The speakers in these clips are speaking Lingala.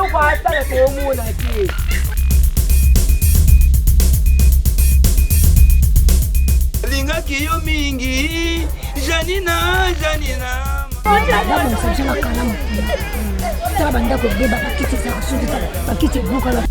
Eloko asala toomona te. Lingaki yo mingi Janina Janina. Babongisa biso na kalamu kuna. Tala bandako ebeba, bakiti ezalaka soki bakiti ebukana.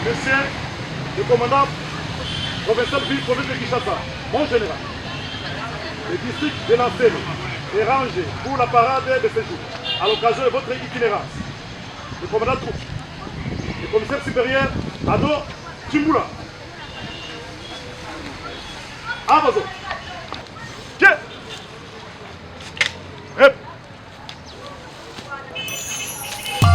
Monsieur le commandant provincial ville province de Kinshasa, mon général, le district de Lansele est rangé pour la parade de ce jour, à l'occasion de votre itinérance. Le commandant troupe, le commissaire supérieur Ado Chimbula. Amazon. Tiens. Rep.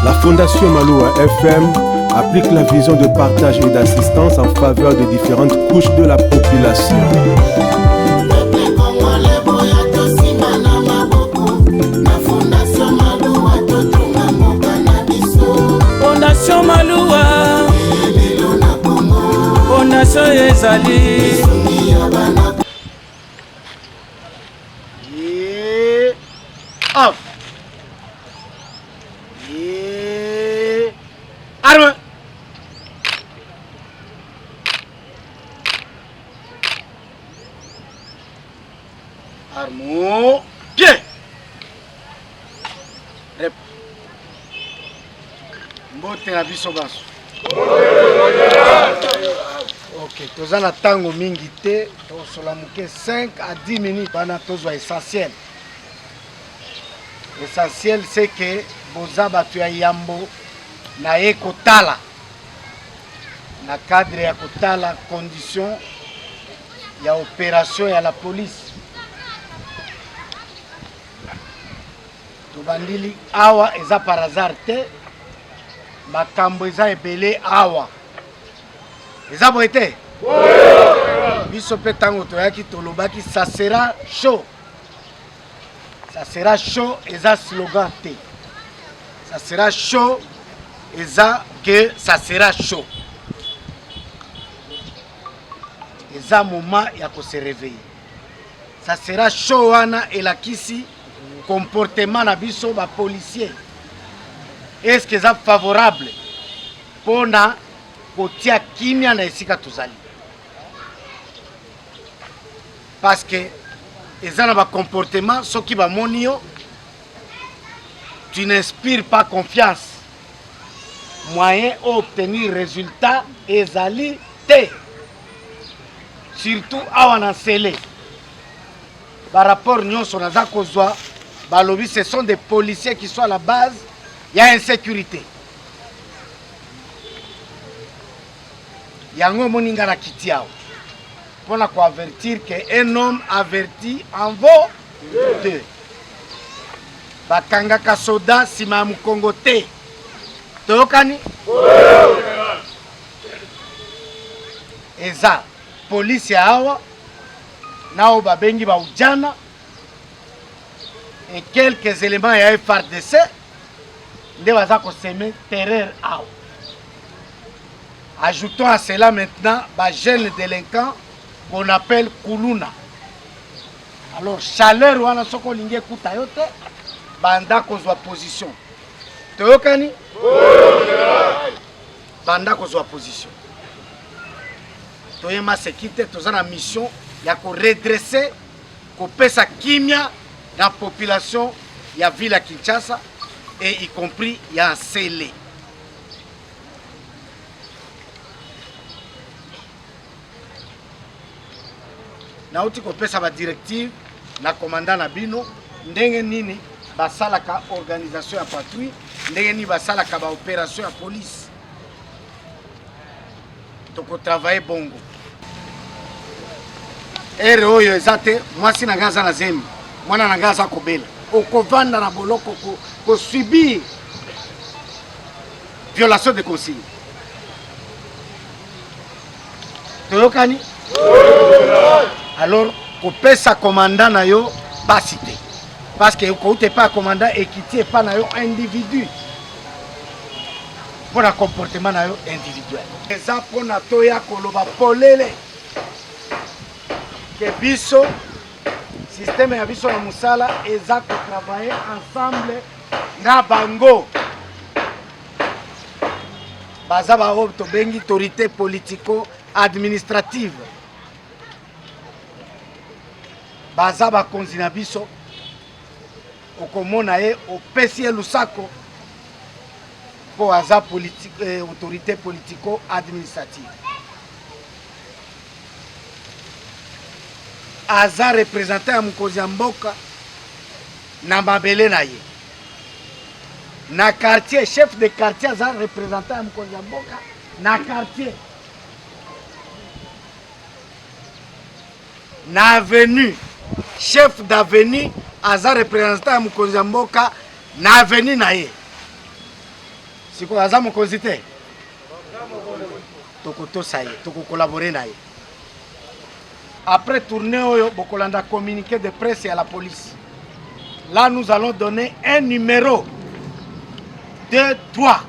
La Fondation Maloua FM applique la vision de partage et d'assistance en faveur de différentes couches de la population. Fondation Maloua Fondation ezali Ye off. Ye arme. Armo pied. Rep. Mbote na biso baso. Ok, toza na ntango mingi te, tokosola moke 5 à 10 minutes wana tozwa essentiel. Essentiel c'est que boza bato ya yambo na ye kotala na cadre ya kotala condition ya opération ya la police. Tobandili awa eza par hasard te, makambo eza ebele awa, eza boye te? Biso mpe ntango toyaki tolobaki ça sera chaud, ça sera chaud eza slogan te, ça sera chaud eza que ça sera chaud, eza moment ya ko se réveiller. Ça sera chaud wana elakisi comportement na biso ba policiers est-ce que eza favorable mpona kotia kimia na esika tozali parce que eza na ba comportement soki bamoni yo tu n'inspires pas confiance moyen obtenir résultat ezali te surtout awa na nsele ba rapport nyonso naza kozwa balobi ce sont des policiers qui sont à la base ya insécurité yango omoni nga na kiti awa mpo na koavertir que un homme averti en vaut deux bakangaka soda nsima ya mokongo te toyokani eza polisi ya awa na oyo babengi ba ujana et quelques éléments ya FRDC nde baza koseme terreur awa. Ajoutons à cela maintenant ba jeunes délinquants qu'on appelle kuluna. Alors chaleur wana soki olingi ekuta yo te, banda kozwa position. Toyokani? Banda kozwa position. Toye maseki te, toza na mission ya ko redresser, kopesa kimia na population ya ville ya Kinshasa et y compris ya Nsele. Nauti kopesa ba directive na commandant na bino ndenge nini basalaka organisation ya patrouille, ndenge nini basalaka ba operation ya police. Toko travailler bongo. Ere oyo eza te, mwasi na ngai aza na zemi, mwana na ngai aza kobela, okovanda na boloko kosubir. Violation de consigne. Toyokani? Alors kopesa commandant na yo pasi te. Parce que okouta epai ya commandant ekiti epai na yo individu. Mpo na comportement na yo individuel. Eza mpo na toya koloba polele ke biso système ya biso na mosala eza ko travailler ensemble na bango. Baza baoyo tobengi autorité politico administrative, baza bakonzi na biso. Okomona ye opesi ye lusako mpo aza autorité politico administrative, aza représentant ya mokonzi ya mboka na mabele na ye na quartier. Chef de quartier aza représentant ya mokonzi ya mboka na quartier, na avenue. Chef d'avenue aza représentant ya mokonzi ya mboka na avenue na ye. Sikoyo aza mokonzi te, tokotosa ye, tokokolabore na ye. Après tournée oyo bokolanda communiqué de presse ya la police. Là nous allons donner un numéro 2 3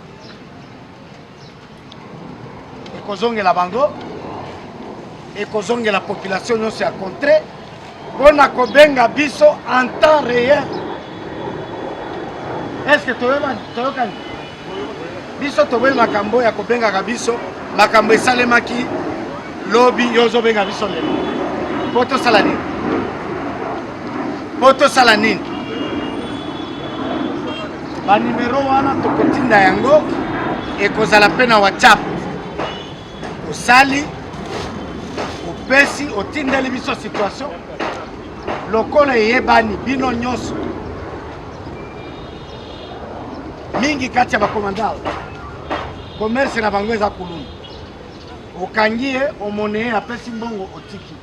ekozongela bango, ekozongela population nyonso ya contrée mpona kobenga biso en temps réel. Est-ce que toyebani? Toyokani? Biso toboyi makambo ya kobengaka biso makambo esalemaki lobi, yo ozobenga biso lelo mpo tosala nini? Mpo tosala nini? Banimero wana tokotinda yango, ekozala mpe na WhatsApp. Osali, opesi, otindeli biso situation lokola eyebani bino nyonso. Mingi kati ya bakomanda commerce na bango eza kuluna. Okangi ye, omone ye apesi mbongo, otiki.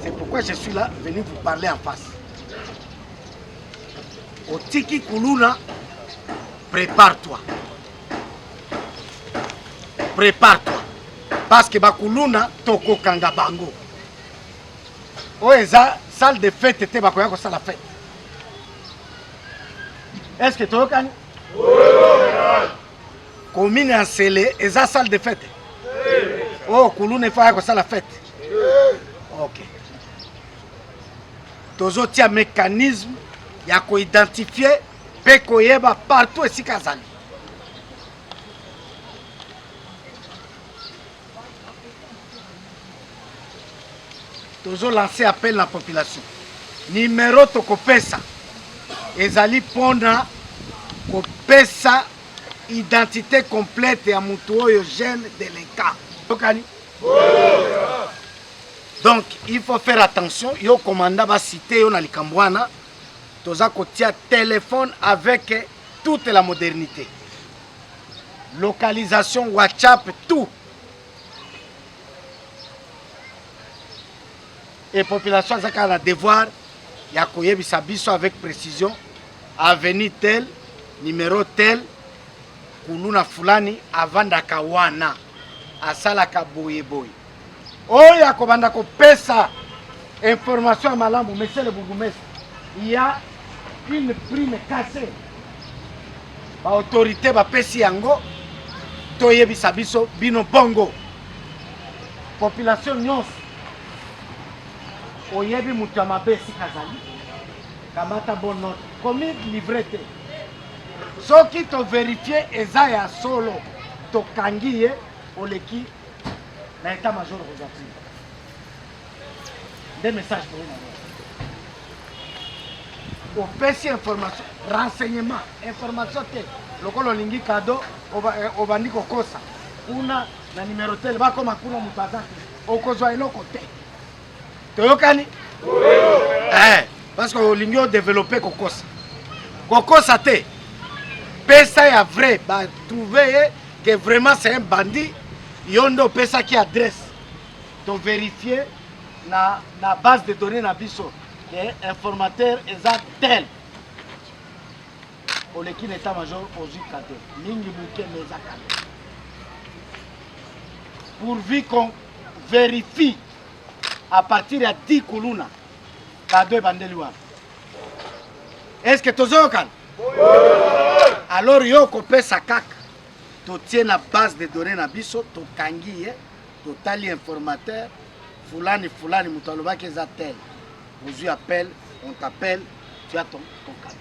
C'est pourquoi je suis là, venu vous parler en face. Otiki kuluna, prépare-toi. Prépare-toi. Parce que bakuluna tokokanga bango. Oyo eza salle de fête te, bakoya kosala fête. Est-ce que toyokani? Commune ya Nsele eza salle de fête. Oh, kuluna efaya kosala fête. Ok. Tozotia mécanisme ya koidentifie mpe koyeba partout esika azali. Tozo lancer appel na population. Numéro tokopesa ezali mpona kopesa identité complète ya mutu oyo jeune délinquant. Tokani? Donc il faut faire attention, yo commandant ba cité yo na likambo wana, toza kotia téléphone avec toute la modernité. Localisation, WhatsApp, tout. Et population azaka na devoir ya koyebisa biso avec précision avenue tel, numéro tel, kuluna fulani avandaka wana, asalaka boye boye. Oyo akobanda kopesa information ya malamu, monsieur le bourgmestre, il y a une prime cassée. Ba autorité bapesi yango, toyebisa biso bino bongo. Population nyonso oyebi moto ya mabe esika azali, kamata bonne note, komi livre te. Soki to verifier eza ya solo, tokangi ye, oleki na état major kozwa prime. Nde message toye na opesi information, renseignement, information te. Lokola olingi cadeau, obandi kokosa kuna na numéro tel, bakoma kuna moto aza te, okozwa eloko te. Toyokani? Parce que olingi odeveloppe kokosa. Kokosa te. Pesa ya vrai, ba trouver ye que vraiment c'est un bandit, yo nde opesaki adresse. To vérifier na base de données na biso que informateur eza tel. Oleki na état major, ozwi cadeau. Mingi moke, mais eza cadeau. Pourvu qu'on vérifie à partir ya 10 kuluna, cadeau ebandeli wana. Est ce que tozoyokana? Alors yo okopesa kaka, totie na base de données na biso, tokangi ye, totali informateur fulani fulani, moto alobaki eza tel. Ozwi appel, on t'appelle, tu as ton cadeau.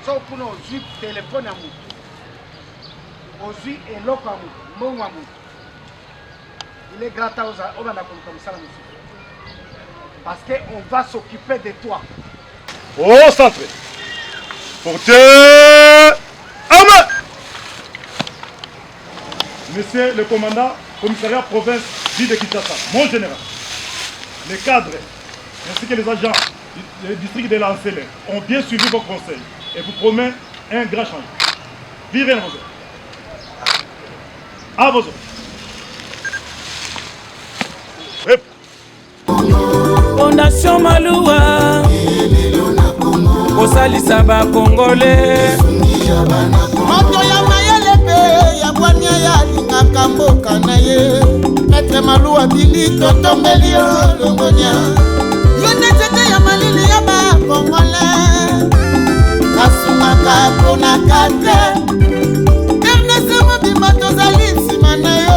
So kuna ozwi telefone ya motu, ozwi eloko ya motu, mbongo ya motu, il est grand temps obanda koluka mosala mosusu, parce que on va s'occuper de toi. Au centre, portez arme. Monsieur le commandant, commissariat province ville de Kinshasa, mon général, les cadres ainsi que les agents du district de la Nsele ont bien suivi vos conseils et vous promet un grand changement. Virez vos ordres. À vos ordres. Fondation Maluwa kosalisa bakongole. Moto ya mayele mpe ya bwania, ya alingaka mboka na ye, Maître Maluwa Bili, totombeli yo longonia. Yo nde nzete ya malili ya bakongole, kasungaka mponaka te. RDC mobimba tozali nsima na yo.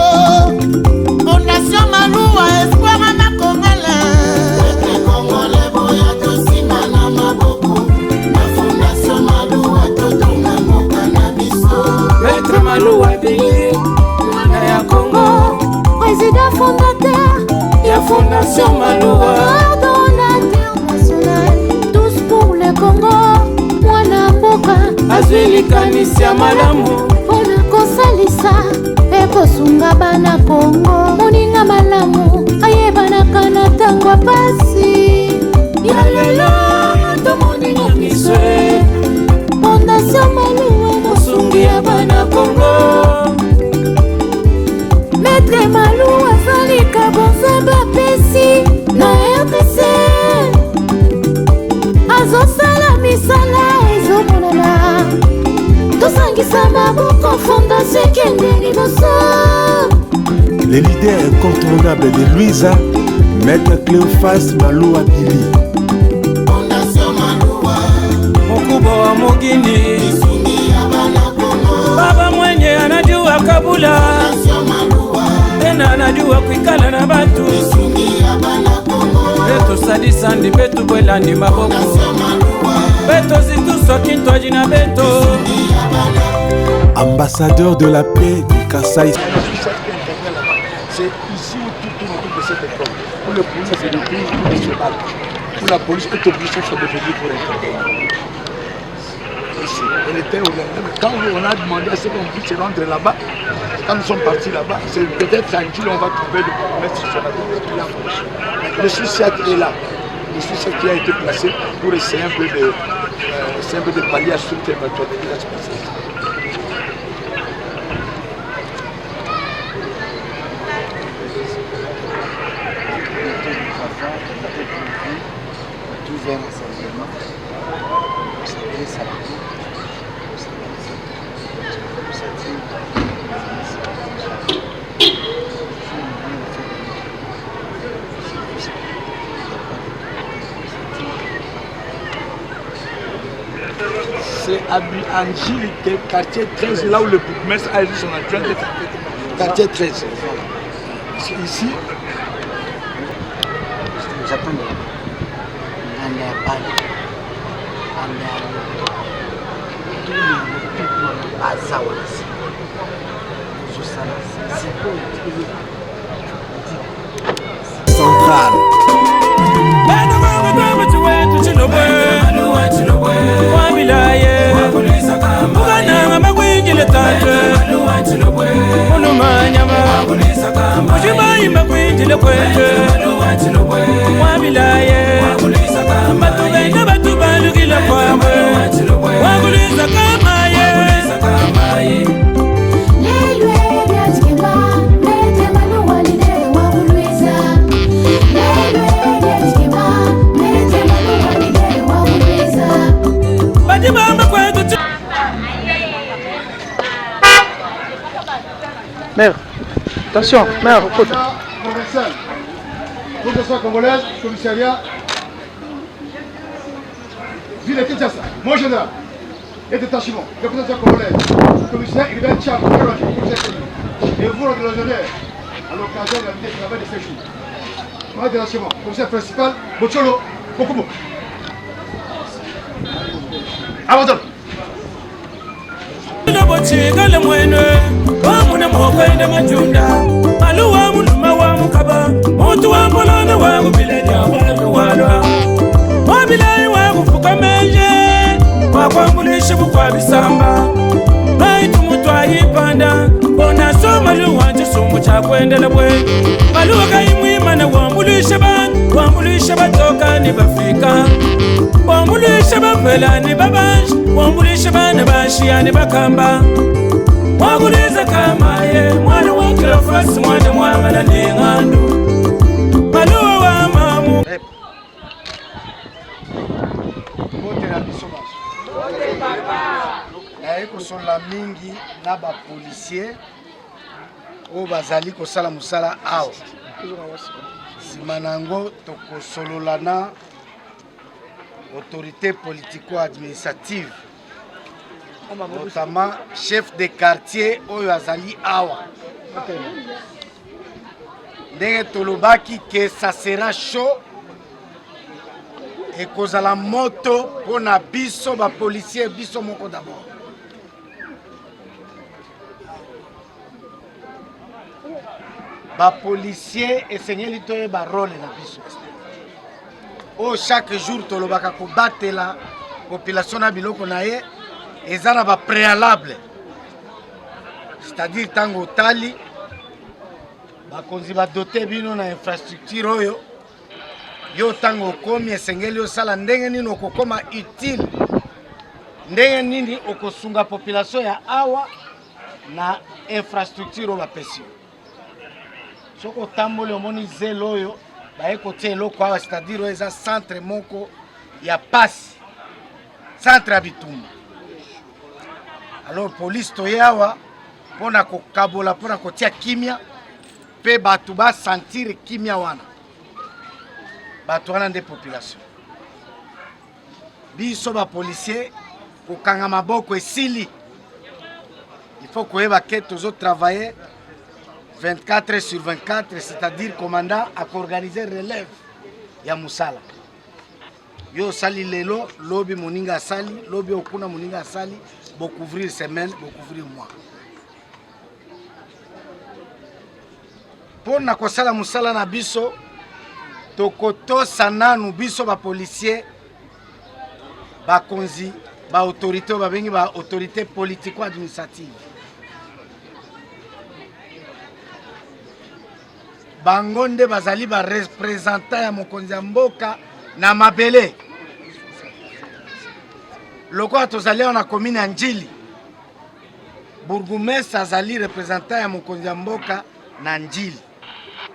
Fondation Maluwa, espoir ya bakongole. Congolais, boya tosimba na maboko na Fondation Maluwa, totonga mboka na biso. Maître Maluwa Bili, mwana ya Congo, président fondateur ya Fondation Maluwa, coordonnateur national, tous pour le Congo, mwana mboka azwi likanisi ya malamu mpona kosalisa mpe kosunga bana Kongo. Moninga malamu ayebanaka na ntango ya pasi. Ya lelo tomoni na miso. Fondation Maluwa, mosungi ya bana Kongo. Maître Maluwa azalika bonzambe apesi na RDC, azosala misala ezomonana. Tosangisa maboko, fondation ekende liboso. Les leaders incontournables de Louisa, Maître Cléophas Maluwa Bili. Fondation Maluwa, mukubwa wa mugini, lisungi ya bana Kongo. Baba mwenye anajua kabula, Fondation Maluwa, tena anajua kuikala na batu. Lisungi ya bana Kongo. Beto sadisandi betu bwelandi maboko. Fondation Maluwa, beto zituswa kintwaji na beto. Lisungi ya bana. Ambassadeur de la paix du Kasaï. C'est ici où tout tourne autour de cette école. Où le police se retrouve pour se battre. Où la police est obligée de se défendre pour intervenir. Ici, elle était au même. Quand on a demandé à ce qu'on puisse se rendre là-bas, quand nous sommes partis là-bas, c'est peut-être tranquille, on va trouver le bourgmestre sur la qu'il a fonction. Le sous-ciat est là. Le sous-ciat qui a été placé pour essayer un peu de pallier à toute éventualité qui va se passer. Trouver un rassemblement, on s'adresse à la cour, on s'adresse à C'est à Ndjili, quartier 13, là où le bourgmestre a élu son adjoint. Quartier 13. C'est ici. Nous attendons nganda ya bana, nganda ya moto, tous les people wana baza wana nsima ozosala sikoyo. Central. Wabilaye ukananga makwinjile tate ulumanyama ujibayimba kwinjile kwete wabilaye batubenda batubalukila kwabwe wakulisa kamaye. Lelwe lyatikema, Maître Maluwa leader wa Bulwiza. Lelwe lyatikema, Maître Maluwa leader wa Bulwiza. Badibamba kwetu. Mère, attention, mère, kota. Provincial, population congolaise, commissariat, ville de Kinshasa, mon général, et détachement, représentation congolaise, commissaire urbain Tchad, commissaire et vous, le légionnaire, à l'occasion de la visite de travail de ces jours. Commandant détachement, commissaire principal, Bocholo, Bokubo. Abandonne. Bochigale mwenwe wamune muhokwende majunda maluwa muluma wa mukaba muntu wa mulona wa kubileja waluwalwa wabilayi wa kufuka menje wakwambulisha bukwa bisamba baitu mutwayipanda bona maluwa chisumbu chakwendela bwe maluwa kayimwimana wambulisha bantu wambulisha batoka ni bafika wambulisha bavela ni babanje wambulisha bana bashiya ni bakamba wakuliza kamaye mwana wa Cleophas mwana mwangala ni ng'andu maluwa wa mamu Mbote na biso baso. Naye kosolola mingi na ba policiers oyo bazali kosala mosala awa. Nsima na yango tokosolola na autorité politico-administrative notamment chef de quartier oyo azali awa. Ndenge tolobaki ke ça sera chaud, ekozala moto mpo na biso ba policiers, biso moko d'abord. Ba policiers esengeli toyeba role na biso oyo chaque jour tolobaka kobatela population na biloko na ye, eza na ba préalable, c'est-à-dire ntango otali bakonzi badote bino na infrastructure oyo yo ntango okomi esengeli osala ndenge nini okokoma utile, ndenge nini okosunga population ya awa na infrastructure oyo bapesi yo. Soki otamboli omoni zelo oyo baye kotia eloko awa, c'est-à-dire oyo eza centre moko ya pasi, centre ya bitumba. Alors police toye awa mpona kokabola, mpona kotia kimia mpe bato basentir kimia wana. Bato wana nde population. Biso ba policiers kokanga maboko esili. Il faut koyeba ke tozo travailler 24 sur 24, c'est-à-dire commandant akoorganiser relève ya mosala. Yo osali lelo, lobi moninga asali, lobi okuna moninga asali, bocouvrir semaine, bocouvrir mois. Mpo na kosala mosala na biso, tokotosa nanu biso ba policiers, bakonzi, ba autorité oyo babengi ba autorité politico-administrative. Bango nde bazali ba représentant ya mokonzi ya mboka na mabele. Lokola tozali awa na commune ya Ndjili, bourgmestre azali représentant ya mokonzi ya mboka na Ndjili,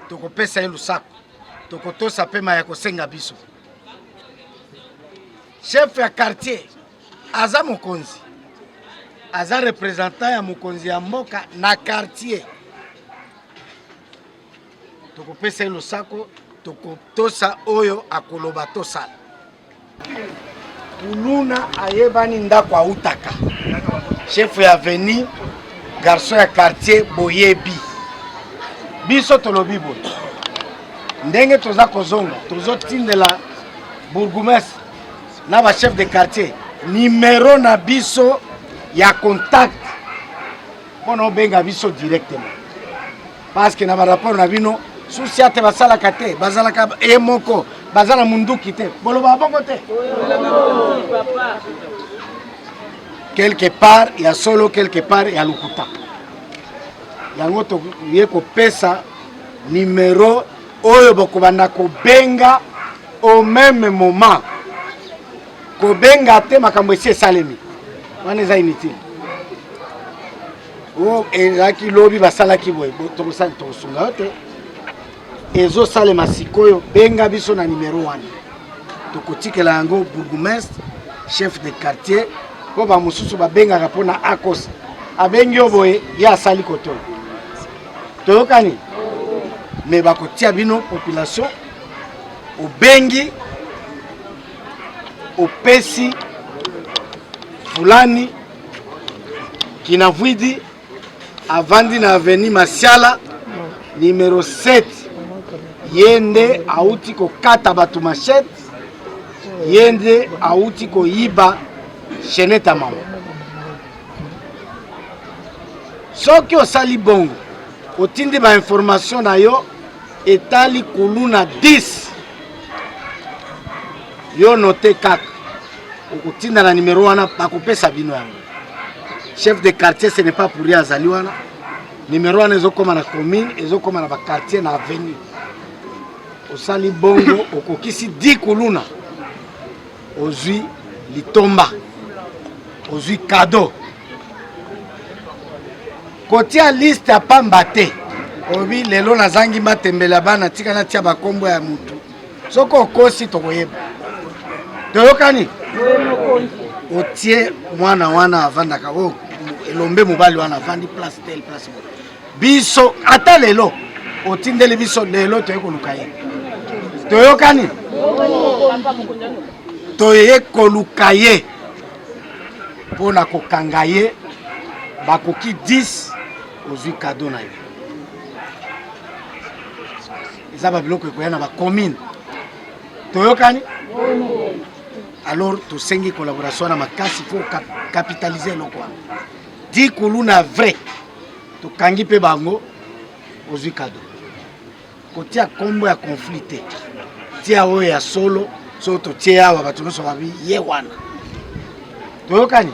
tokopesa ye losako, tokotosa pema ya kosenga biso. Chef ya quartier aza mokonzi, aza représentant ya mokonzi ya mboka na quartier, tokopesa ye losako, tokotosa oyo akoloba tosala. Kuluna ayebani ndako autaka, chef ya avenue, garçon ya quartier, boyebi biso tolobi boye ndenge toza kozonga, tozotindela bourgmestre na ba chef de quartier numero na biso ya contact mpona obenga biso directement, parce que na ba rapport na bino susi ate basalaka te, bazalaka ye moko, baza na munduki te, boloba bongo te quelque part ya solo, quelque part ya lokuta. Yango toye kopesa numero oyo bokobanda kobenga au même moment. Kobenga te makambo esi esalemi, wana eza inutile. Oyo ezalaki lobi basalaki boye, tokosala, tokosunga yo te. Ezosalema sikoyo, benga biso na numero wana, tokotikela yango bourgmestre, chef de quartier, mpo bamosusu babengaka mpona akosa, abengi yo boye, ye asali kotola. Toyokani? Mais bakotia bino population, obengi, opesi fulani Kinavwidi avandi na avenue Masiala numero 7, ye nde auti kokata bato machete, ye nde auti koyiba chenette ya mama. Soki osali bongo, otindi ba information na yo etali kuluna 10, yo note kaka, okotinda na numero wana, bakopesa bino yango. Chef de quartier, ce n'est pas pour rien azali wana. Numero wana ezokoma na commune, ezokoma na ba quartier, na avenue. Osali bongo, okokisi 10 kuluna, ozwi litomba, ozwi cadeau. Kotia liste ya pamba te, olobi lelo nazangi matembele ya bana, tika natia bakombo ya mutu. Soki okosi, tokoyeba. Toyokani? Otie mwana wana avandaka oyo, elombe mobali wana avandi place tel, place boye. Biso ata lelo otindeli biso, lelo toye koluka ye. Toyokani? Toye koluka ye mpo na kokanga ye. Bakoki 10, ozwi cadeau na yo. Eza babiloko ekoya na bacommune. Toyokani? Alors tosengi collaboration wana makasi, faut capitaliser eloko wana. 10 kuluna vrai, tokangi mpe bango, ozwi cadeau. Kotia nkombo ya conflit te, tia oyo ya solo. So totie awa, bato nyonso babi ye wana. Toyokani?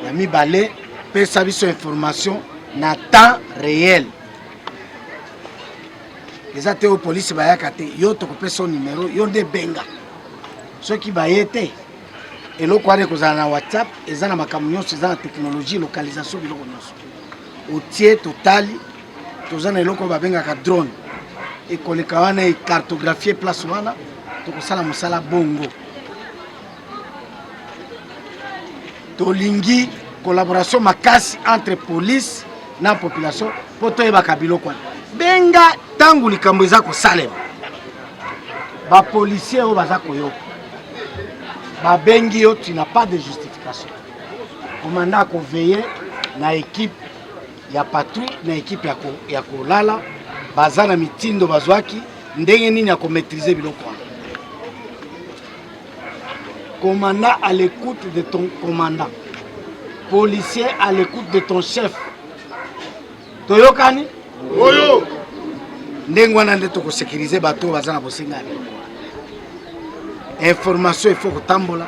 Ya mibale, pesa biso information na temps réel. Eza te oyo polisi bayaka te, yo tokopesa yo numero, yo nde benga soki baye te. Eloko wana ekozala na WhatsApp, eza na makambo nyonso, eza na technologie, localisation, biloko nyonso. Otie, totali, toza na eloko oyo babengaka drone, ekoleka wana, ecartographie place wana. Tokosala mosala bongo. Tolingi collaboration makasi entre police na population mpo toyebaka biloko wana. Benga ntango likambo eza kosalema. Bapolicier oyo baza koyoka, babengi yo, tu n'as pas de justification. Commandant akoveiller na équipe ya patrouille, na équipe ya kolala, baza na mitindo bazwaki ndenge nini ya komaîtriser biloko wana. Commandant à l'écoute de ton commandant, policier à l'écoute de ton chef. Toyokani? Oyo ndenge wana nde tokosécuriser bato oyo baza na bosenga ya biloko wana. Information il faut kotambola.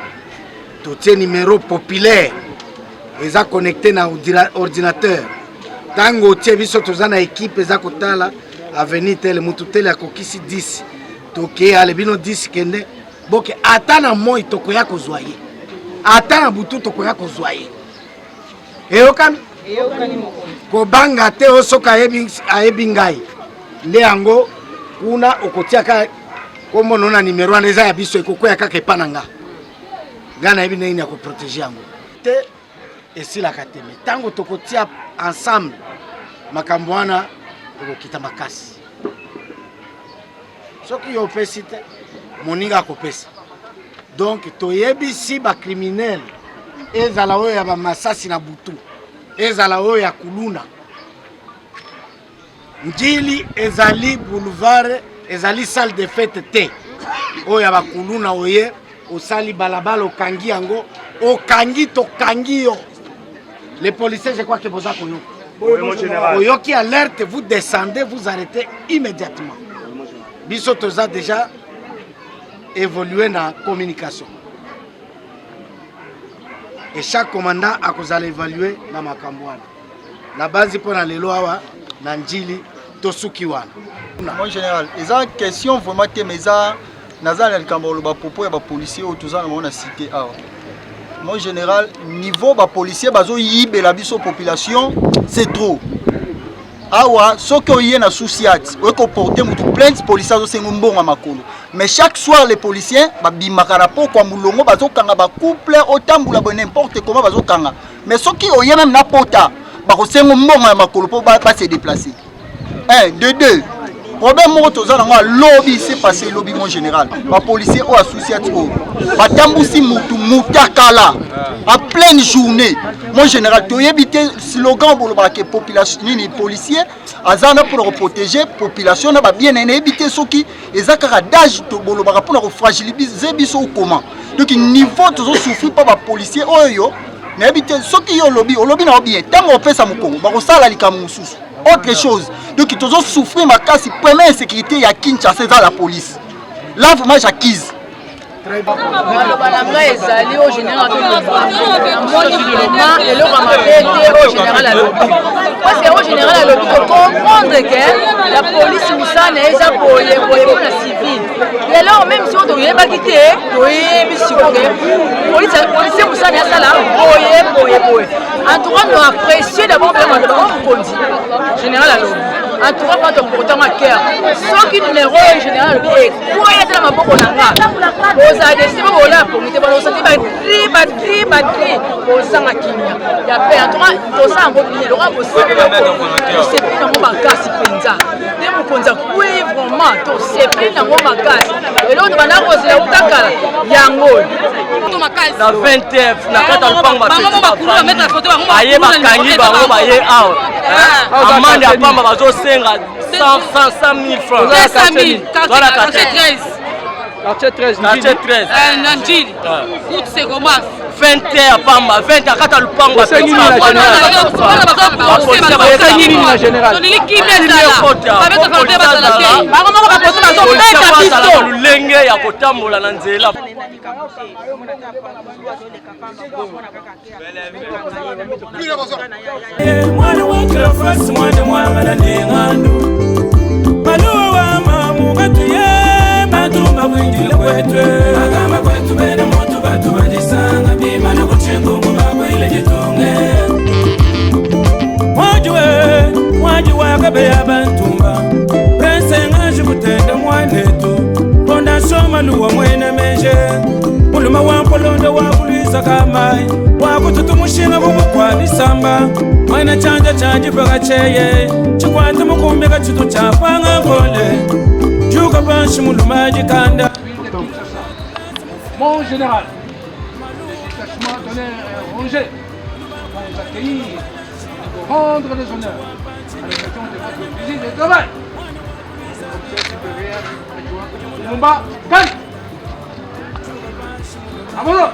Totie numéro populaire, eza connecté na ordinateur. Ntango otie, biso toza na équipe eza kotala avenue tel, mutu tel akokisi 10, tokei ale bino 10, kende boke. Ata na moi tokoya kozwa ye, ata na butu tokoya kozwa ye. Eyokani? Kobanga te. Oyo soki ayebi ngai nde yango kuna, okotiaka kombo no na nimero wana, eza ya biso, ekokwea kaka epa na nga. Ngai nayebi ndenge nini ya koprotéger yango te, esilaka te. Me ntango tokotia ensemble makambo wana, ekokita makasi. Soki yo opesi te, moninga akopesa. Donc toyebisi bacriminel, ezala oyo ya bamasasi na butu, ezala oyo ya kuluna. Njili ezali boulevard, ezali salle de fête te. Oyo ya bakuluna, oye osali balabala, okangi yango, okangi, tokangi yo. Les policiers, je crois que boza koyoka. Oyoki alerte, vous descendez, vous arrêtez immédiatement. Biso toza déjà évolué na communication et chaque commandant akozala évalué na makambo wana. Na basi, mpo na lelo awa na Njili, tosuki wana. Mon général, eza question vraiment te, mais eza naza na likambo koloba propos ya bapolicier oyo toza na bango na cité awa. Mon général, niveau bapolicier bazoyibela biso population, c'est trop. Awa soki oye na sous-ciat, oye koporter motu plainte, policier azosenga mbongo ya makolo. Mais chaque soir les policiers babimaka na pokwa molongo, bazokanga bacouple otambola boye n'importe comment, bazokanga. Mais soki oye même na pota, bakosenga mbongo ya makolo mpo base déplacer. Un, de deux, problème moko toza nango alobi se passe lobi mon général, bapolicier oyo asusiati oyo batambusi mutu mutakala en pleine journée. Mon général, toyebi te slogan bolobaka ke population nini, policier aza na mpona koprotege population na babien na ye. Nayebi te soki eza kaka dage bolobaka mpona kofragilize biso ou comment. Donc niveau tozosouffrir mpo bapolicier oyo, nayebi te soki yo olobi olobi na yo bien, ntango opesa mokongo bakosala likambo mosusu, autre chose. Donc tozosouffrir makasi. Première insécurité ya Kinshasa eza la police. Là vraiment, j'accuse. Maloba na ngai ezali oyo général azoloba, namoni vraiment eloko ya mabe te oyo général alobi, parce que oyo général alobi, tocomprendre ke la police mosala na ye eza boye boye mpona civil. Et alors, même si oyo toyebaki te, toyebi sikoyo ke policier mosala na ye asala boye boye boye. En tout cas, nous apprécier d'abord mpe maloba oyo mokonzi général alobi. En tout cas, bato portant à cœur, soki numéro oyo général alobi ekweya te na maboko na nga, bozala deside mpo bola pongi te, balosati bacri bacri bacri, bozanga kimia ya pe. En tout cas, tosala yango bien lokola bosepeli nango makasi mpenza nde mokonzi akwei. Vraiment, tosepeli nango makasi. Eloko tobanda kozela uta kala, yango. Na 20 na kati ya lupango, baye bakangi bango, baye awa, amande ya pamba bazosenga 100 000 francs. Voilà, quartier 13. Quartier 13. Na Njili, route Sekomas. 20 ya pamba, 20 akati ya lupango. Tolingi kimia ezala, babeta frontière bazala te, bango moko baposo bazobeta biso. Lolenge ya kotambola na nzela. Mwana wa Cleophas, mwana mwangala neng'andu maluwa wa mamu katuye bantu bakwindile kwetwe bagamba kwetu bene mutu batu badisanga bimana kuchingungu bakwile jitunge mwajiwe mwaji wakabeya bantumba prince ngaji kutenda mwanetu fondation Maluwa mwene meje muluma wa mpolondo wa kulwiza kamai wakututu mushinga bubukwa bisamba mwene chanja chanjipaka cheye chikwata mukumbika chitu chapanga ngole juka panshi muluma jikanda. Mon général, le détachement d'honneur est rangé pour vous accueillir et vous rendre les honneurs à l'occasion de votre visite de travail. Le commissaire supérieur adjoint Lumumba Kani. À vos ordres.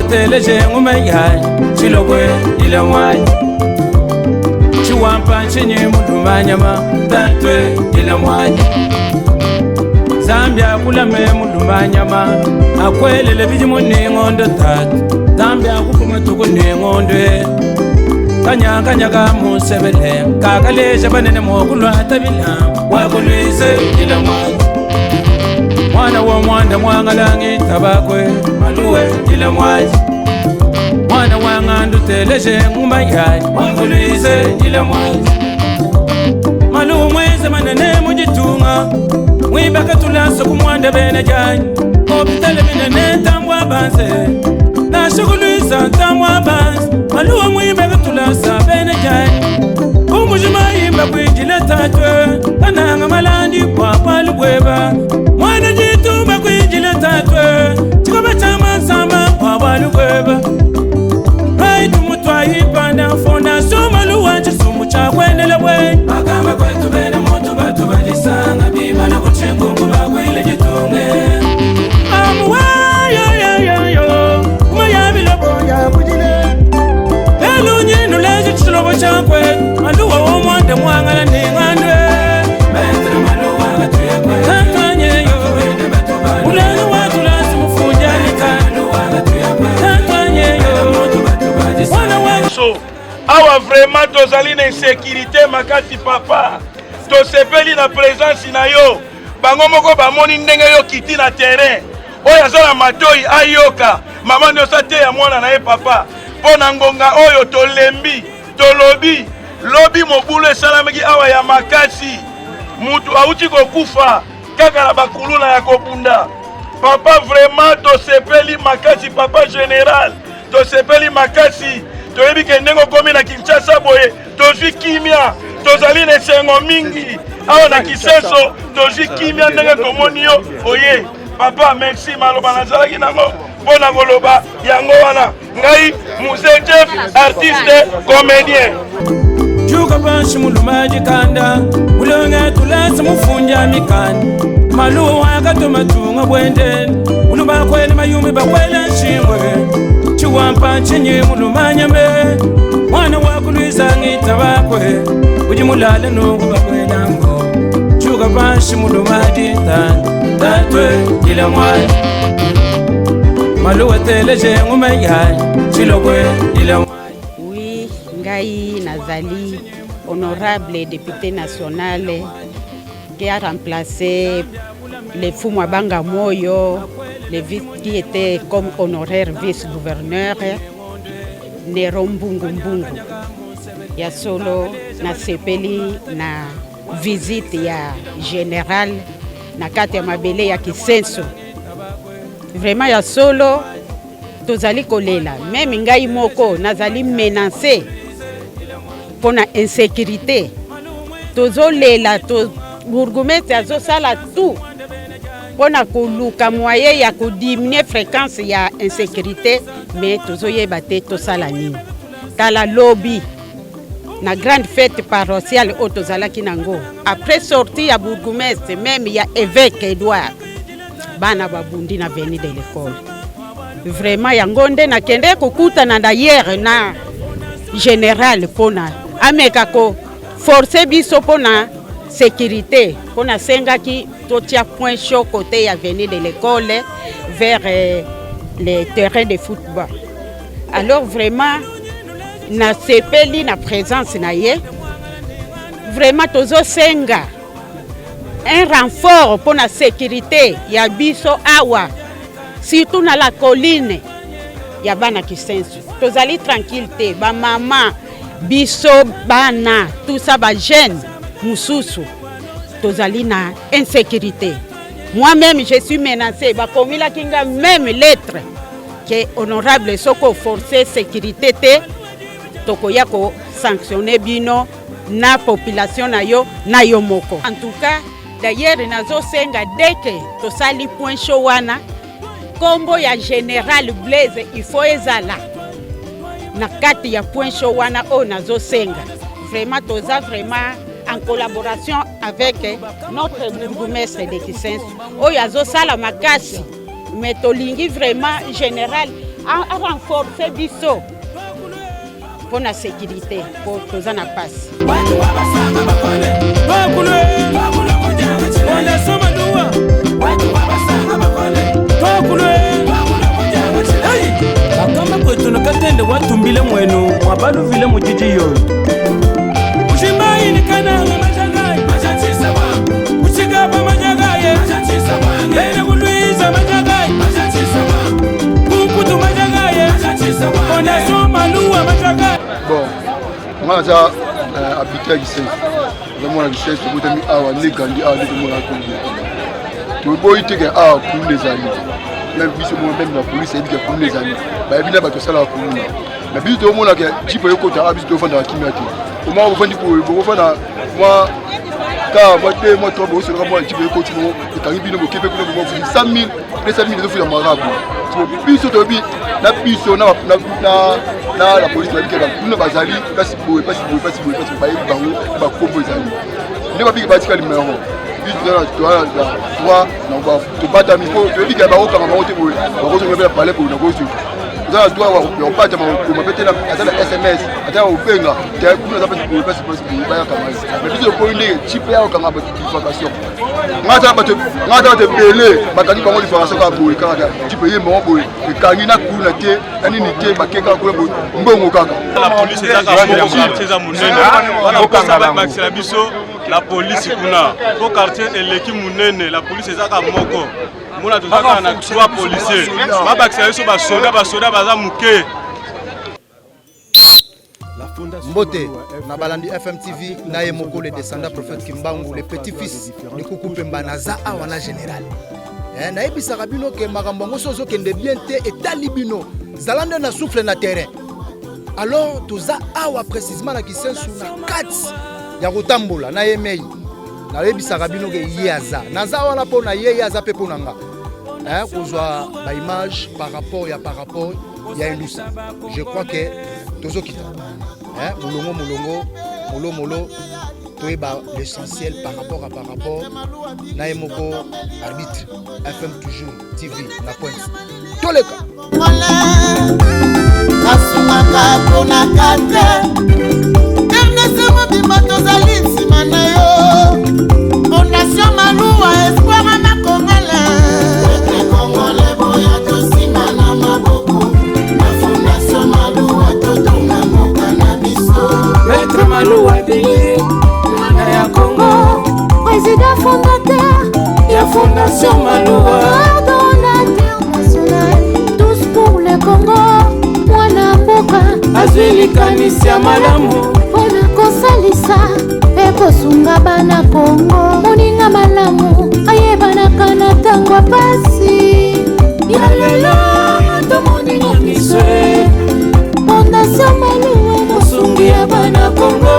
Teleje ngumayai chilogwe ilamwai chiwampa nchinyi mulumanyama tatwe ilamwai Zambia kulame mulumanyama akwelele bijimu ning'ondo tatu Zambia kupuma tuku ning'ondwe kanyakanyaga musebele kakaleja banene mokulwata bila wakulwise ilamwai mwana wa mwanda mwangalangi tabakwe maluwe ilamwaji mwana wa ng'andu teleje ngumayai wakulwise ilamwaji maluwu mweze manene mujitunga mwibaka tulaso kumwanda bene janyi opitale binene ntambwa banze nashukulwisa ntambwa banze maluwa mwibaka tulasa bene janyi umujima yimba kwijile tatwe kananga malandi bwapwalu bweba mwana jitumba kwijile tatwe chikoba chamansamba bwabwalu bweba raitumutwayipanda fondation Maluwa chisumu chakwenele bwe bagamba kwetu bene muntu batu balisanga bibana kuchingungu bakwile jitunge amuwayoyoyoyo kumayabilobo yakujile lelo leje chilobo chakwe maluwa womwanda mwangala ning'andwe tatanyeyo ulelo watulasi mufunjalika tatanyeyo mwana wa So awa vraiment tozali na insécurité makasi. Papa, tosepeli na présence na yo. Bango moko bamoni ndenge yo kiti na terrain. Oyo aza na matoi ayoka, mama nyonso ateya mwana na ye. Papa, mpo na ngonga oyo tolembi, tolobi lobi mobulu esalamaki awa ya makasi, mutu awuti kokufa kaka na bakuluna ya kobunda. Papa, vraiment tosepeli makasi. Papa général, tosepeli makasi. Toyebi ke ndenge okomi na Kinshasa boye, tozwi kimia, tozali na esengo mingi awa na Kisenso, tozwi kimia ndenge tomoni yo oye. Papa, merci, maloba nazalaki nango mpo na koloba yango wana. Ngai Mzee Jeff, artiste comédien. Juka panshi muluma dikanda mulonge tulasa mufundya mikanda maluwa akatuma tunga bwende muluma kwele mayumbi bakwele nshingwe chiwampa nchinyi muluma nyame mwana wakulwiza ngita bakwe udi mulale nungu bakwelango juka panshi muluma ditanda tatwe ila mwana maluwa teleje ngumeya chilokwe ila Oui, ngai nazali honorable député national qui a remplacé le Fumwa Banga Moyo, le vice, qui était comme honoraire vice-gouverneur, Nero Mbungu Mbungu. Ya solo nasepeli na visite ya général na kati ya mabele ya Kisenso. Vraiment ya solo tozali kolela, meme ngai moko nazali menacé mpona insécurité. Tozolela to bourgmestre azosala tout mpona koluka moyen ya kodiminuer fréquence ya insécurité, mais tozoyeba te tosala nini. Tala lobi na grande fête paroissiale oyo tozalaki nango, après sortie ya bourgmestre même ya évêque Edouard, bana babundi na avenue de l'école. Vraiment yango nde nakende kokutana d'ailleurs na général mpona ameka ko forcer biso mpona sécurité, mpona asengaki totia point chaud côté ya avenue de l'école vers le terrain de football. Alors vraiment nasepeli na présence na ye. Vraiment tozosenga un renfort mpona sécurité ya biso awa, surtout na la colline ya bana Kisenso. Tozali tranquille te, bamama biso, bana, tout ça, bajeune mosusu tozali na insécurité. Moi-même je suis menacé, bakomilaki nga même lettre ke honorable, soki oforce sécurité te, tokoya kosanctionne bino na population na yo na yo moko. En tout cas d'ailleurs nazosenga dès que tosali point chaud wana, nkombo ya général Blaise il faut ezala na kati ya point chaud wana. Oyo nazosenga vraiment, toza vraiment en collaboration avec notre bourgmestre de Kisenso oyo azosala makasi, mais tolingi vraiment général arenforce biso mpo na sécurité, mpo toza na pasi. Bakulwe Fondation Maluwa Twakulwe bakamba kwetu na katende watumbile mwenu mwabaluvile mujiji yoyo ushimayinikana majagai kuchikapa majagaye bene kulwiza majagai kunkutu majagaye Fondation Maluwa majagai. Bon, nga naza habitant ya Kisenso, naza mwana Kisenso, tobotami awa nde gandi awa nde tomona kuluna. Toboyi te ke awa kuluna ezali, même biso mona, même na polise ayebi ke kuluna ezali, bayebi na bato basalaka kuluna. Na biso toomona ke jeep eyokota awa, biso tofandaka kimia te. Omaka bofandi boye, bokofanda mwa ka mwa 2 mwa 3, bosolaka mwa jeep ekoti bongo, ekangi bino, bokepe kuna, bomofuti 100 000, 200 000, ezofuta marabu. Biso toyebi na biso na la polise bayebi ke kuna bazali mpasi boye, mpasi boye, mpasi boye, mpasi bayebi bango bakombo ezali nde babiki batika limero. Biso toza na droit tobatami mpo toyebi ke bakokanga bango te boye, bakozonga mpe na palais boye. Nakosi oza na droit ya kobatama, kokoma mpe te, ata na SMS, ata ya kobenga te, kuna aza mpasi boye, mpasi mpasi boye, bayakanga ye. Mais biso tokoyi ndenge jeep ya kokanga bato diffamation. Nga ata bato ebele bakangi bango diffamation kaka boye, kaka jeep ye bango boye ekangi na kuna te na nini te, bake kaka kuna boye, mbongo kaka. La police eza kaka moko, quartier eza monene wana, posa bakisela biso la police kuna po quartier eleki monene. La police eza kaka moko, mona toza kaka na 3 policiers, babakisela biso basoda, basoda baza moke. Mbote na balandi FMTV na ye moko le descendant prophète Kimbangu, le petit-fils de Kuku Pemba. Naza awa na général. Nayebisaka bino ke makambo yango so ozokende bien te, etali bino. Zala nde na souffle na terrain. Alors toza awa précisément na Kisensu na kati ya kotambola na ye mei nayebisaka bino ke ye aza naza wana mpo na ye ye aza mpe mpo na nga eh, kozwa baimage par rapport ya par rapport ya indusa. Je crois que tozokita eh, molongo molongo molo molo toyeba l'essentiel par rapport à par rapport na ye moko arbitre FM toujours TV na pointe toleka. Nasungaka mponaka te rdc mobimba tozali nsima na yo fondation Maluwa espoir na kongole kongole boya tosimba na maboko na fondation Maluwa totonga mboka na biso. Maître Maluwa Billy, mwana ya Congo, président fondateur ya Fondation Maluwa, coordonnateur national, tous pour le Congo, mwana mboka azwi likanisi ya malamu mpona kosalisa mpe kosunga bana Kongo. Moninga malamu ayebanaka na ntango ya pasi ya lelo tomoni na miso. Fondation Maluwa, mosungi ya bana Kongo.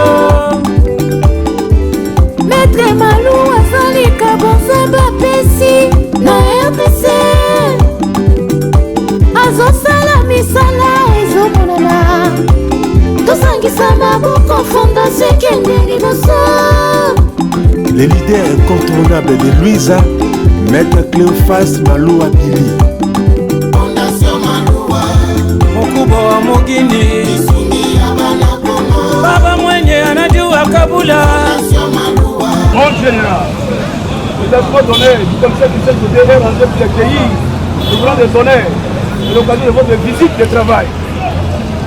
Maître Maluwa azalika bonzambe apesi na RDC, azosala misala ezomonana. Tosangisa maboko, fondation ekende liboso. Le leader incontournable de Louisa, Maître Cléophas Maluwa Billy. Fondation Maluwa, mukubwa wa mugini, lisungi ya bana Kongo, baba mwenye anajua kabula. Fondation Maluwa. Mon général, nous avons donné du commissaire du CCD est rentré pour accueillir le grand des honneurs à l'occasion de votre visite de travail.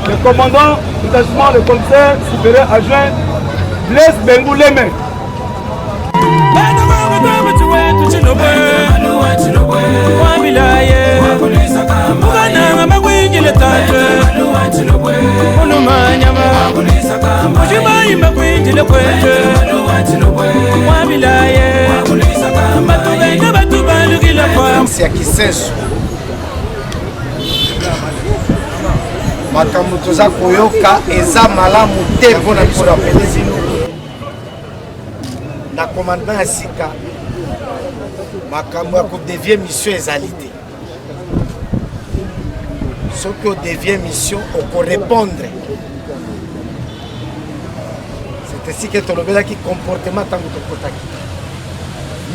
Le commandant détachement, le commissaire supérieur adjoint Blaise Bengou Leme. Mukananga makwinjile tate mulumanyama mujimayima kwinjile kwete wabilaye batubende batubalukila kwa ya Kisensu. Makambo toza koyoka eza malamu te mpona biso bapolisi na commandement ya sika. Makambo ya kodevie mission ezali te. Soki odevie mission, okorépondre. C'est ainsi que tolobelaki comportement ntango tokotaki.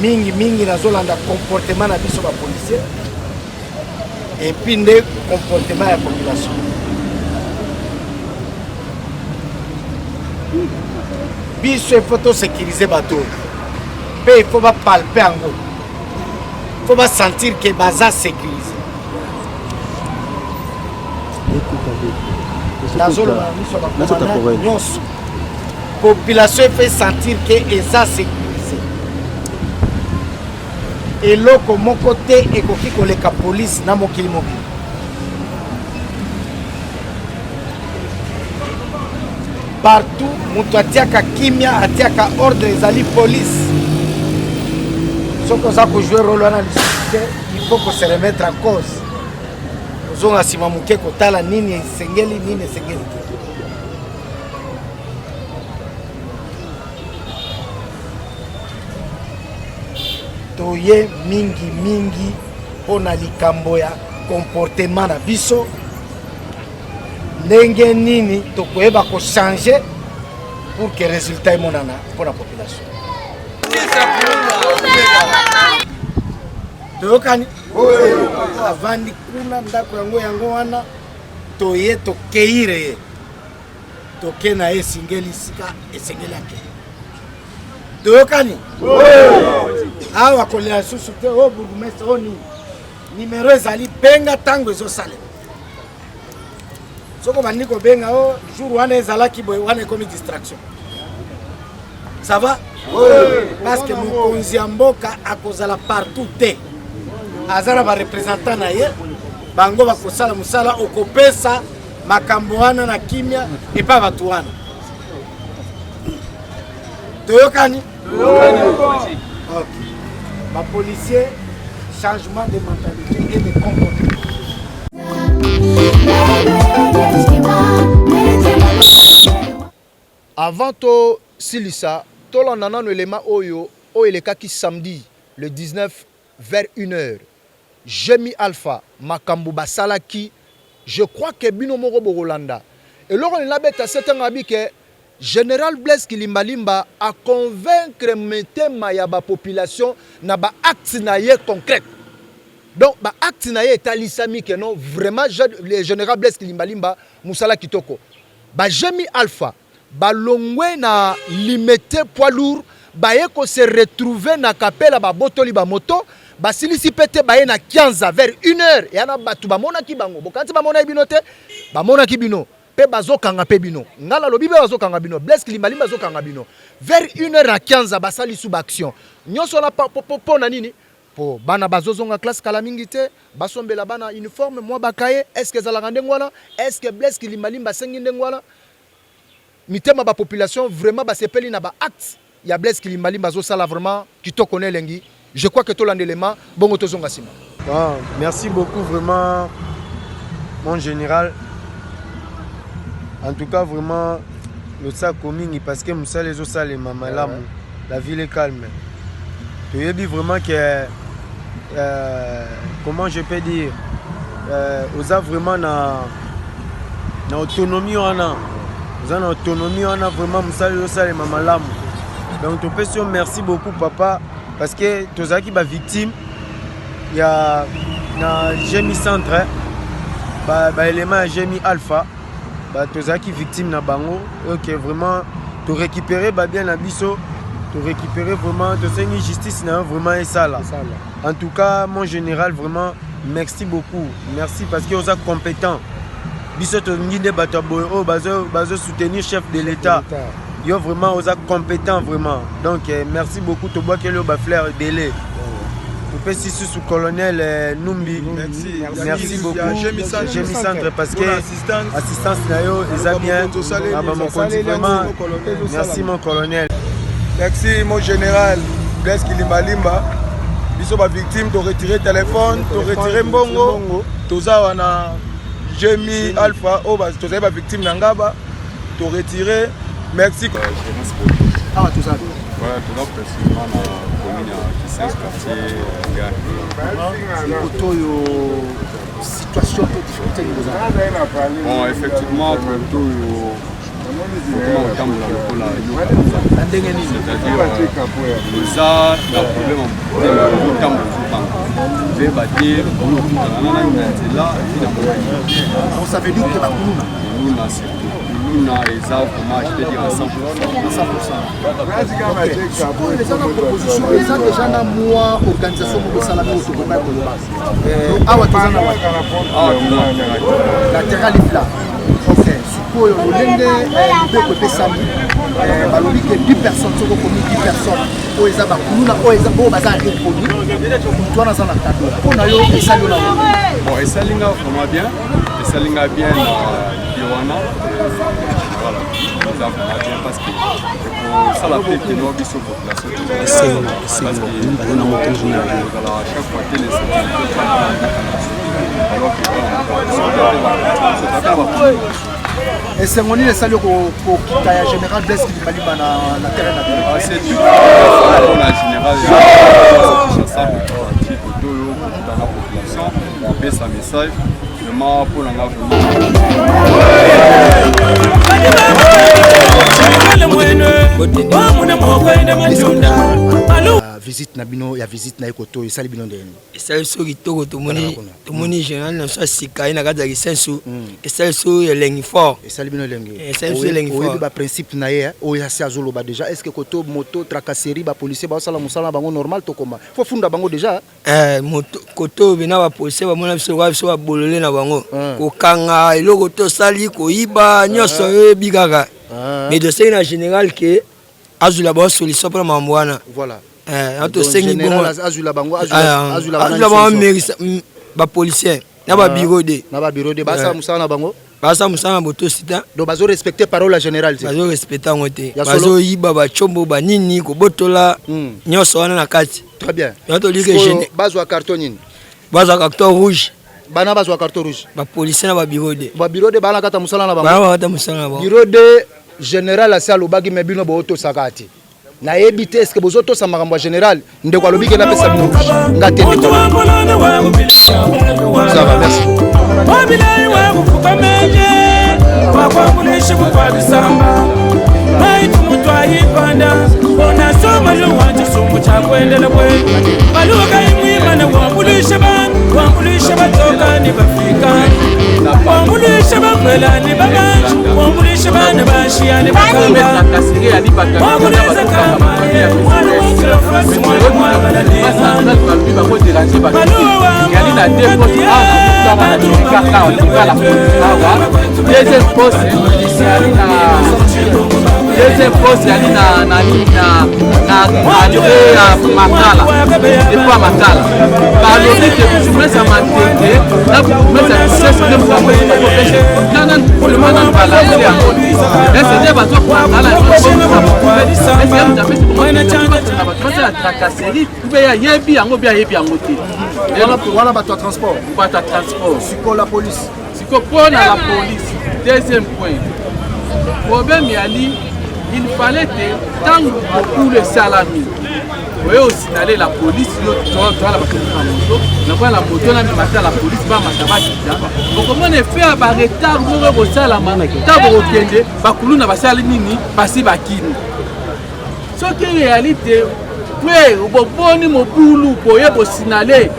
Mingi mingi nazolanda comportement na biso bapolicier et puis nde comportement ya population. Biso il faut tosécuriser bato oyo mpe il faut bapalpe yango, il faut basentir ke baza sécurise. Nazoloba na miso ya bakomanda nyonso, population efe sentir ke eza sécurise. Eloko moko te ekoki koleka police na mokili mobili. Partout moto atiaka kimia, atiaka ordre, ezali police. Soki oza kojouer role wana lisusu te, il faut kose remettre en cause, ozonga nsima moke kotala nini esengeli, nini esengeli te. Toye mingi mingi mpo na likambo ya comportement na biso, ndenge nini tokoyeba kochange pour que résultat emonana mpo na population. Toyokani, avandi kuna ndako yango yango wana, toye tokeire ye, toke na ye esengeli sika esengeli ake. Toyokani, awa kolela lisusu te. O bourgmestre, o nini, nimero ezali, benga ntango ezosalema. Soki obandi kobenga o jour wana ezalaki boye, wana ekomi distraction. Ça va? Parce que mokonzi ya mboka akozala partout te, aza na bareprésentant na ye, bango bakosala mosala. Okopesa makambo wana na kimia epai bato wana. Toyokani? Ok. Bapolicier, changement de mentalité et de comportement. Avant tosilisa, tolanda nanu elema oyo, oyo elekaki samedi le 19 vers une heure. Jemi Alpha makambu basalaki je crois que bino moko bokolanda. Eloko nini nabeta sete nga bi que General Blaise Kilimbalimba a convaincre mitema ya ba population na ba actes na ye concrètes. Donc ba actes na ye etalisami que non vraiment le General Blaise Kilimbalimba musala kitoko. Ba Jemi Alpha balongwe na Limete poids lourd baye ko se retrouver na Kapela babotoli ba moto basilisi pe te baye na Kianza vers une heure ya na batu bamonaki bango bokanisi bamonaki bino te bamonaki bino pe bazokanga pe bino nga nalobi pe bazokanga bino Blaise Kilimbalimba azokanga bino vers une heure na Kianza basali su ba action nyonso wana po na nini Po bana bazo zonga classe kala mingi te, basombela bana uniforme, mua ba cahiers, est ce que ezalaka ndenge wana? Est ce que Blaise Kilimbalimba asengi ndenge wana? Mitema ba population vraiment basepeli na ba actes ya Blaise Kilimbalimba azo sala vraiment kitoko na elengi. Je crois que tolanda elema bongo tozonga sima. Bon, merci beaucoup vraiment mon général. En tout cas vraiment losako mingi parce que mosala ezosalema malamu. La ville est calme. Toyebi vraiment que euh, comment je peux dire euh, oza vraiment na na autonomie wana oza na autonomie wana vraiment mosala ezosalema malamu donc topesi yo merci beaucoup papa parce que tozalaki bavictime ya na gemi centre baélément ba ya gemi alpha ba tozalaki victime na bango ok vraiment to récupérer ba bien na biso to récupérer vraiment tosengi justice na yo vraiment esala en tout cas mon général vraiment merci beaucoup merci parce que oza compétent biso tolingi nde bato ya boye oyo bazo soutenir chef de l'état yo vraiment oza compétent vraiment donc eh, merci beaucoup tobwakeli yo bafleur ebele topesi susu colonel eh, numbi merci, merci beaucoup jemi centre parce que assistance na yo eza bien na bamokonzi vraiment merci mon colonel merci mon général blaise kilimbalimba biso bavictime toretire téléphone toretire mbongo toza wana jemi alpha oyo tozali bavictime na ngaba to retirer merci awa toza Ouais, toza précisément na commune ya Kisenso quartier gare. Koto oyo situation to difficulté nini boza? Bon, effectivement koto oyo okoma kotambola lokola na ndenge nini? C'est-à-dire oza na problème te ozotambola ozobanga oyeba te okutana na nani na nzela epi na mokili. Donc ça veut dire que bakuluna Kuluna surtout. Kuluna eza vraiment je peux dire à 100%. À 100%. Ok. Sikoyo eza na proposition eza déjà na mwa organisation moko esalami oyo tokokaki koloba. Awa toza na wapi? Awa toza na terrain. Na terrain Lifla. Ok. Sikoyo lolenge mibeko epesami balobi ke 10 personnes soki okomi 10 personnes oyo eza bakuluna oyo eza oyo baza reconnu moto wana aza na cadeau mpo na yo esali yo na bon esali nga vraiment bien esali nga bien na idée wana voilà eza vraiment bien parce que ekosala mpe keno biso population esengo esengo baza na moto kozala chaque fois te na sécurité alors que esengo nini esali yo kokita ya général blaise kilimbalimba na terrain na bino na général kinshasa koto oyo kokita na population kopesa message vraiment mpo na nga visite na bino ya visite na ye koto esali bino ndenge esali biso kitoko tomoni tomoni général na biso ya sika ye na kati ya kisensu esali biso elengi fort esali bino elengi esali biso elengi fort oyebi baprincipe na ye oyo asi azoloba déjà est ce que koto moto tracasserie bapolicier baosala mosala na bango normal tokoma fo funda bango déjà Eh, moto koto oyo bena bapolisier bamona biso lokola biso babolole na bango kokanga eloko tosali koyiba nyonso oyebi kaka mais tosengi na général ke azwila bango solution mpona makambo wana voilà eh, tosengi bongo azwila bango azwila bango merisa bapolisier na babiro de na babiro de basala mosala na bango basala mosala na botosi te donc bazo respecte parole ya général te bazo respecte yango te bazoyiba bacombo banini kobotola nyonso wana na kati très bien tolike bazwa carton nini bazwa carton rouge bana bazwa carton rouge bapolisier na babiro de babiro de bana kata mosala na bango bana kata mosala na bango biro de Général asi alobaki me bino bootosaka te. Nayebi te eske bozotosa makambo ya général. Ndeko alobi ke napesa bino rouge. Nga te ndeko. Ça va, merci. Wabilayi wakufuka menje wakwambulisha kukwa bisamba maitu mutu ayipanda onasoma luwa chisumbu chakwendela bwe maluwa kaimwimana wambulisha bantu wambulisha batoka ni bafika wambulisha bakwela ni babanji wambulisha bana bashiya ni bakamba wakuleza kamaye mwana wakilofasi mwana mwabala Deuxième poste ezali na deuxième poste ezali na na nini na na entrée ya Makala, dépôt ya Makala. Balobi ke bourgmestre ya Matete na bourgmestre ya Kisenso nde moto yango nanu balanse yango te. Ese nde bazokala basala tracasserie mpe ayebi yango mpe ayebi yango te. Wana bato ya transport, bato ya transport. Sikoyo la police, sikoyo mpo na la police, deuxième point problème yali, il fallait te ntango mokulu esalami oye osinale la police, yo toala bato na moto nakoya na moto namema ta la police bamata bakita, okomona efe ya baretard moko ekosalama. Ntango bokokende bakuluna basali nini, basi bakimi. Soki eyali te mpe bomoni mobulu boye bosinale,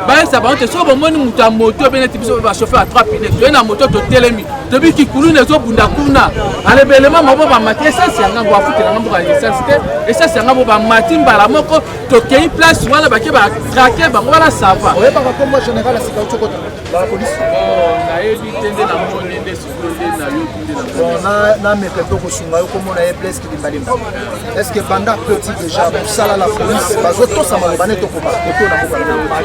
bayebisa bango te. Soki bomoni moto ya moto ebe neti biso bachauffeur ya 3 pine, toye na moto, totelemi, tobiki kuluna ezobunda kuna, alebelema mabo bamati essence ya ngambo, afutelanga mboka essence te, essence ya ngambo bamati mbala moko, tokei place wana, bake batrake bango wana, sava. Oyebaka kombo général ya sika ocokota la police? Nayebi te, nde namoni nde sikoyo nde nayoki nde. Bon, nameka mpe kosunga yo. Komona ye Blaise Kilimbalimba. Est ce que banda petit déjà mosala la police bazotosa maloba ne tokoma koto na mboka?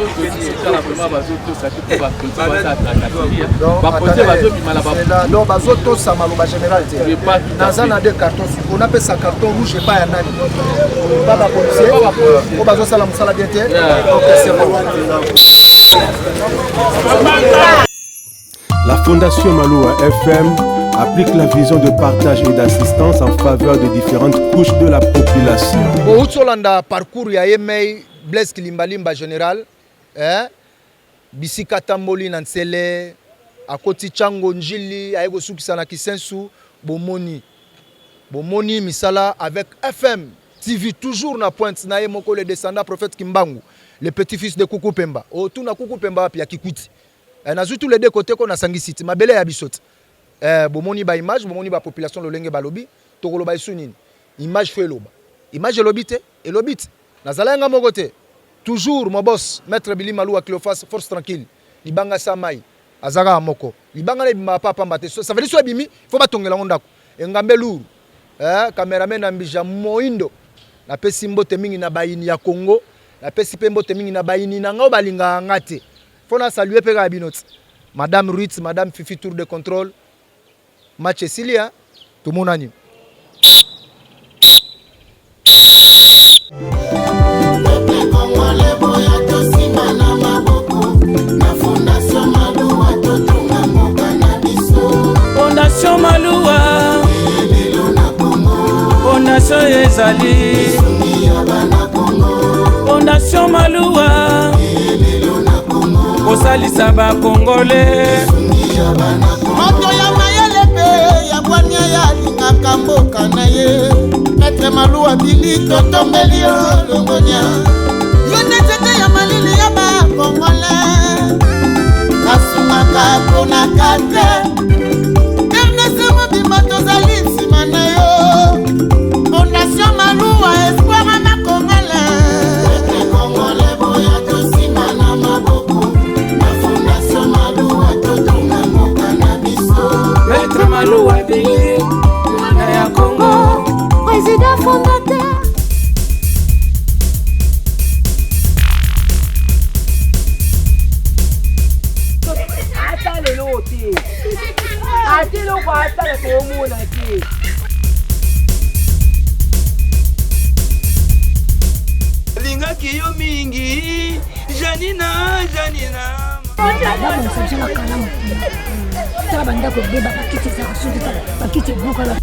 Donc bazotosa maloba général te. Naza na deux carton siko, napesa carton rouge epai ya nani? Pa bapolicier oyo bazosala mosala bien te. Ok, c'est bon. La Fondation Maloua FM applique la vision de partage et d'assistance en faveur de différentes couches de la population. Bouti olanda parcours ya ye mei Blaise Kilimbalimba général, eh? Bisika tamboli na Nsele, akoti Tshango, Njili, aye kosukisa na Kisensu. Bomoni, bomoni misala avec FM TV toujours na pointe na ye moko, le descendant prophète Kimbangu, le petit-fils de Kuku Pemba. Otuna Kuku Pemba wapi ya Kikuti. Eh, nazwi tous les deux côtés ko nasangisi ti mabele ya biso ti. Eh, bomoni ba image, bomoni ba population lolenge balobi, tokoloba esu nini? Image fo eloba. Image elobi te, elobi te. Nazala nga moko te. Toujours mon boss, maître Billy Malouwa Cléophas, force tranquille. Libanga sa mai, azaka moko. Libanga na ebima pa pamba te. Ça veut dire so ebimi, faut batongela ngo ndako. Engambe lourd. Eh, cameraman na mbija moindo. Napesi mbote mingi na bayini ya Congo. Napesi pe mbote mingi na bayini na nga balingaka nga te. Faut na saluer pe kaka bino ti. Madame Ruth, Madame Fifi, tour de contrôle. Match esili hein. Tomonani. Congolais boya tosimba na maboko na Fondation Maluwa, totonga mboka na biso. Fondation Maluwa, lelo na Kongo. Fondation ezali lisungi ya bana Kongo. Fondation Maluwa, lelo na Kongo. Kosalisa bakongole. Moto ya mayele mpe ya bwania ya alingaka mboka na ye, Maître Maluwa Bili, totombeli yo longonia. Yo nde nzete ya malili ya bakongole, kasungaka mponaka te. Ernest mobimba tozali nsima na yo. Fondation Maluwa, espoir ya bakongole. Congolais boya tosimba na maboko na Fondation Maluwa, totonga mboka na biso. Maître Maluwa Bili, mwana ya Congo, président fondateur. Ata lelo te, ata eloko asala toomona te. Alingaki yo mingi, Janina, Janina. Babongisa biso na kalamu kuna. Tala bandako ebeba, bakiti ezaka soki, tala bakiti ebukana.